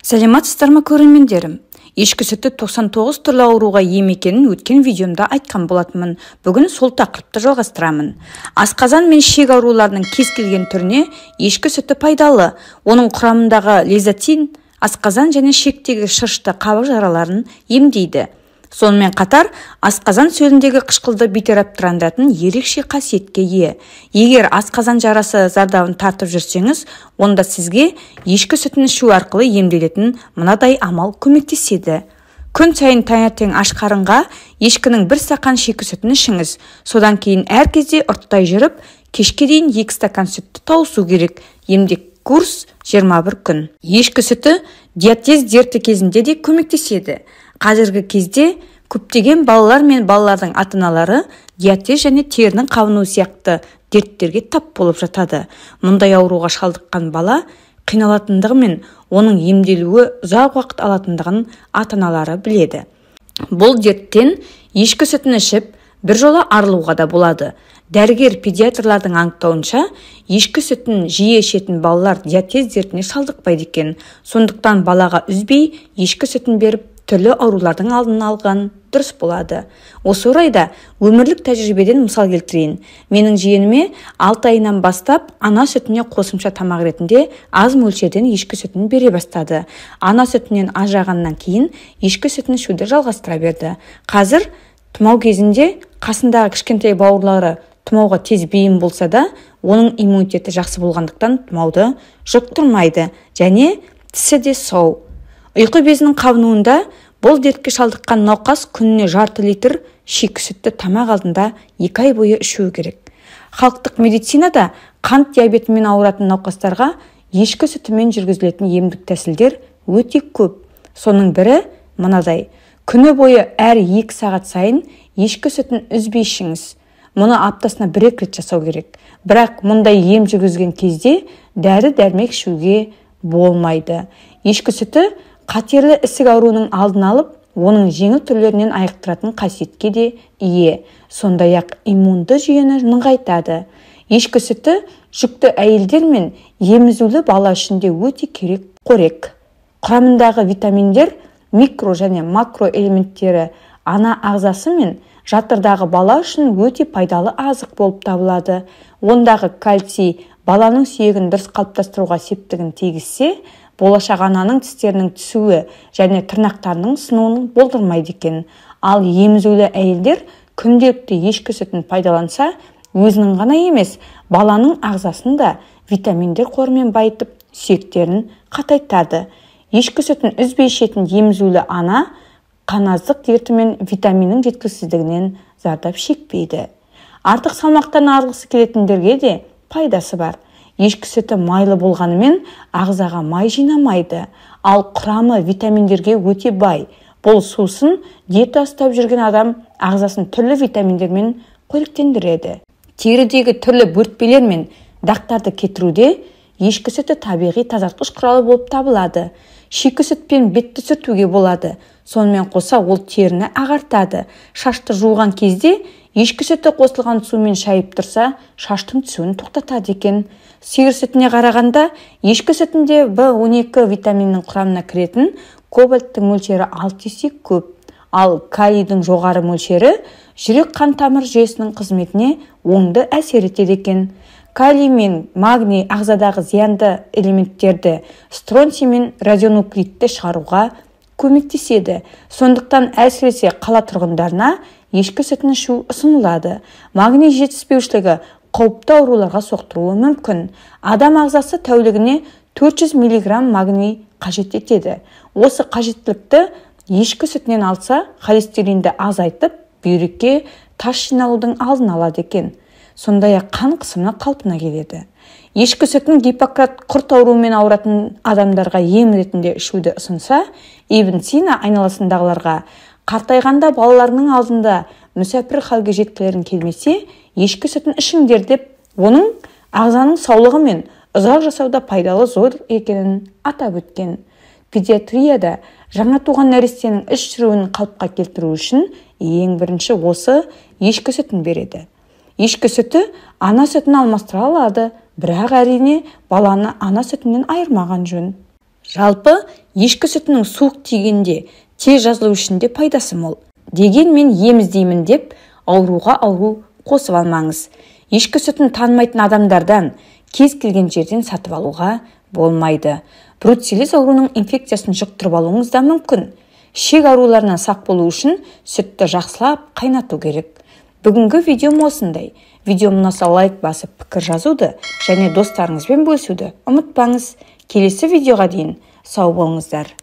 Сәлеметсіздер ме, көрермендерім? Ешкі сүті 99 түрлі ауруға ем екенін өткен видеомда айтқан болатынмын. Бүгін сол тақырыпты жалғастырамын. Асқазан мен ішек ауруларының кез келген түріне ешкі сүті пайдалы. Оның құрамындағы лизотин асқазан және ішектегі шырышты қабық жараларын емдейді. Сонымен қатар, асқазан сөліндегі қышқылды бейтараптандыратын ерекше қасиетке ие. Егер асқазан жарасы зардабын тартып жүрсеңіз, онда сізге ешкі сүтін ішу арқылы емделетін мынадай амал көмектеседі. Күн сайын таңертең аш қарынға ешкінің бір стақан шикі сүтін ішіңіз. Содан кейін әр кезде ұрттай жүріп, кешке дейін 2 стакан сүтті тауысу керек. Емдік курс 21 күн. Ешкі сүті диатез дерті кезінде де көмектеседі. Қазіргі кезде көптеген балалар мен балалардың ата-аналары диатез және терінің қабынуы сияқты дерттерге тап болып жатады. Мұндай ауруға шалдыққан бала қиналатындығы мен оның емделуі ұзақ уақыт алатындығын ата-аналары біледі. Бұл дерттен ешкі сүтін ішіп, біржола арылуға да болады. Дәрігер педиатрлардың анықтауынша, ешкі сүтін жиі ішетін балалар диатез дертіне шалдықпайды екен. Сондықтан балаға үзбей ешкі сүтін беріп, түрлі аурулардың алдын алған дұрыс болады. Осы орайда өмірлік тәжірибеден мысал келтірейін. Менің жиеніме 6 айынан бастап ана сүтіне қосымша тамақ ретінде аз мөлшерден ешкі сүтін бере бастады. Ана сүтінен ажырағаннан кейін ешкі сүтін ішуді жалғастыра берді. Қазір тұмау кезінде қасындағы кішкентай бауырлары тұмауға тез бейім болса да, оның иммунитеті жақсы болғандықтан тұмауды жұқтырмайды және тісі де сау. Ұйқы безінің қабынуында бұл дертке шалдыққан науқас күніне жарты литр шикі сүтті тамақ алдында 2 ай бойы ішуі керек. Халықтық медицинада қант диабетімен ауыратын науқастарға ешкі сүтімен жүргізілетін емдік тәсілдер өте көп. Соның бірі мынадай. Күні бойы әр 2 сағат сайын ешкі сүтін үзбей ішіңіз. Мұны аптасына 1-2 рет жасау керек. Бірақ мұндай ем жүргізген кезде дәрі-дәрмек ішуге болмайды. Ешкі сүті қатерлі ісік ауруының алдын алып, оның жеңіл түрлерінен айықтыратын қасиетке де ие. Сондай-ақ иммунды жүйені нығайтады. Ешкі сүті жүкті әйелдер мен емізулі бала үшін де өте керек қорек. Құрамындағы витаминдер, микро және макро элементтері ана ағзасы мен жатырдағы бала үшін өте пайдалы азық болып табылады. Ондағы кальций баланың сүйегін дұрыс қалыптастыруға септігін тигізсе, болашақ ананың тістерінің түсуі және тырнақтарының сынуын болдырмайды екен. Ал емізулі әйелдер күнделікті ешкі сүтін пайдаланса, өзінің ғана емес, баланың ағзасын да витаминдер қорымен байытып, сүйектерін қатайтады. Ешкі сүтін үзбей ішетін емізулі ана қаназдық дерті мен витаминнің жеткіліксіздігінен зардап шекпейді. Артық салмақтан арылғысы келетіндерге де пайдасы бар. Ешкі сүті майлы болғанымен ағзаға май жинамайды, ал құрамы витаминдерге өте бай. Бұл сусын диета ұстап жүрген адам ағзасын түрлі витаминдермен қоректендіреді. Терідегі түрлі бөртпелер мен дақтарды кетіруде ешкі сүті табиғи тазартқыш құралы болып табылады. Шикі сүтпен бетті сүртуге болады. Сонымен қоса ол теріні ағартады. Шашты жуған кезде ешкі сүті қосылған сумен шайып тұрса, шаштың түсуін тоқтатады екен. Сиыр сүтіне қарағанда ешкі сүтінде В12 витаминінің құрамына кіретін кобальттың мөлшері 6 есе көп. Ал калийдің жоғары мөлшері жүрек қан тамыр жүйесінің қызметіне оңды әсер етеді екен. Калий мен магний ағзадағы зиянды элементтерді стронций мен радионуклидті шығаруға көмектеседі. Сондықтан әсіресе қала тұрғындарына ешкі сүтін ішу ұсынылады. Магний жетіспеушілігі қауіпті ауруларға соқтыруы мүмкін. Адам ағзасы тәулігіне 400 миллиграмм магний қажет етеді. Осы қажеттілікті ешкі сүтінен алса, холестеринді азайтып, бүйрекке тас жиналудың алдын алады екен. Сондай-ақ қан қысымы қалпына келеді. Ешкі сүтін Гиппократ құрт ауруымен ауыратын адамдарға ем ретінде ішуді ұсынса, Ибн Сина айналасындағыларға қартайғанда балаларының алдында мүсәпір халге жеткілерің келмесе, ешкі сүтін ішіңдер деп, оның ағзаның саулығы мен ұзақ жасауда пайдалы зор екенін атап өткен. Педиатрияда жаңа туған нәрестенің іш жүруін қалыпқа келтіру үшін ең бірінші осы ешкі сүтін береді. Ешкі сүті ана сүтін алмастыра алады, бірақ әрине баланы ана сүтінен айырмаған жөн. Жалпы, ешкі сүтінің суық тигенде тез жазылу үшін де пайдасы мол. Дегенмен ем іздеймін деп ауруға ауру қосып алмаңыз. Ешкі сүтін танымайтын адамдардан кез келген жерден сатып алуға болмайды. Бруцеллез ауруының инфекциясын жұқтырып алуыңыз да мүмкін. Ішек ауруларынан сақ болу үшін сүтті жақсылап қайнату керек. Бүгінгі видеом осындай. Видеом ұнаса лайк басып, пікір жазуды және достарыңызбен бөлісуді ұмытпаңыз. Келесі видеоға дейін сау болыңыздар.